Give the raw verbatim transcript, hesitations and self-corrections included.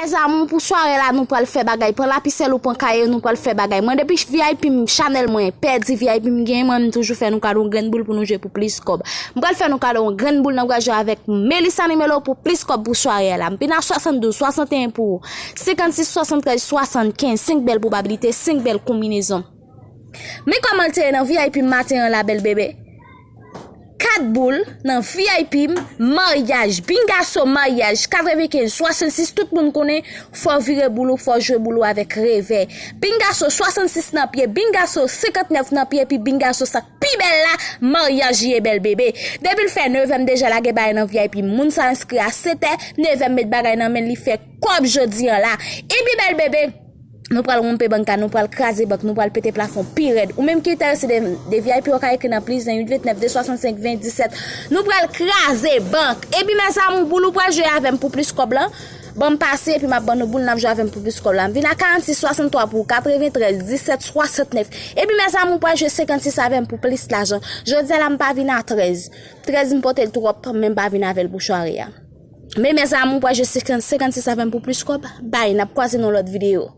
Mezanmi, pou sware la, nou pral fè bagay. Pran lapisèl ou pran kaye, nou pral fè bagay. Mwen, depi V I P m, chanèl mwen, pèdi V I P m genyen, mwen, m toujou fè nou kado yon grenn boul pou nou jwe pou plis kòb. M pral fè nou kado yon grenn boul, nou pral jwe avèk Melissa Nimelo pou plis kòb pou sware la. M vin a swasanndouz, swasanteyen pou ou, senkannsis, swasanntrèz, swasannkenz, senk bèl pwobabilite, senk bèl konbinezon. Men kòman l te ye nan V I P m maten an la, bèl bebe. Kat boul nan V I P m, maryaj, bingaso maryaj, katrevenkenz, swasannsis, tout moun konnen, fò w vire boul ou, fò w jwe boul ou avèk revè. Bingaso swasannsis nan pye, bingaso senkantnèf nan pye, epi bingaso sa k pi bèl la, maryaj li ye, bèl bebe. Depi l fè nevè m deja lage bagay nan V I P m, moun sa enskri a setè, nevè m met bagay nan men l, li fè kòb jodi an la. Epi bèl bebe, nou pral wonpe bank la, nou pral kraze bank, nou pral pete plafon pi rèd. Ou menm ki enterese de, de V I P, ou ka ekri nan plis de uit ventnèf de swasannsenk ven disèt. Nou pral kraze bank. Epi mezanmi, boul ou pral jwe avè m pou plis kòb lan. Ban m pase, epi m ap ban nou boul, n ap jwe avè m pou plis kòb la. M vin a karannsis, swasanntwa pou katreventrèz, disèt, swasantnèf. Epi mezanmi, ou pral jwe senkannsis avè m pou plis lajan. Jodi a la, m pa vin a trèz. Trèz, m pote l twòp, men m pa vin avè l pou sware a. Men mezanmi, ou pral jwe senkannsis avè m pou plis kòb. Bay, n ap kwaze nan lòt videyo.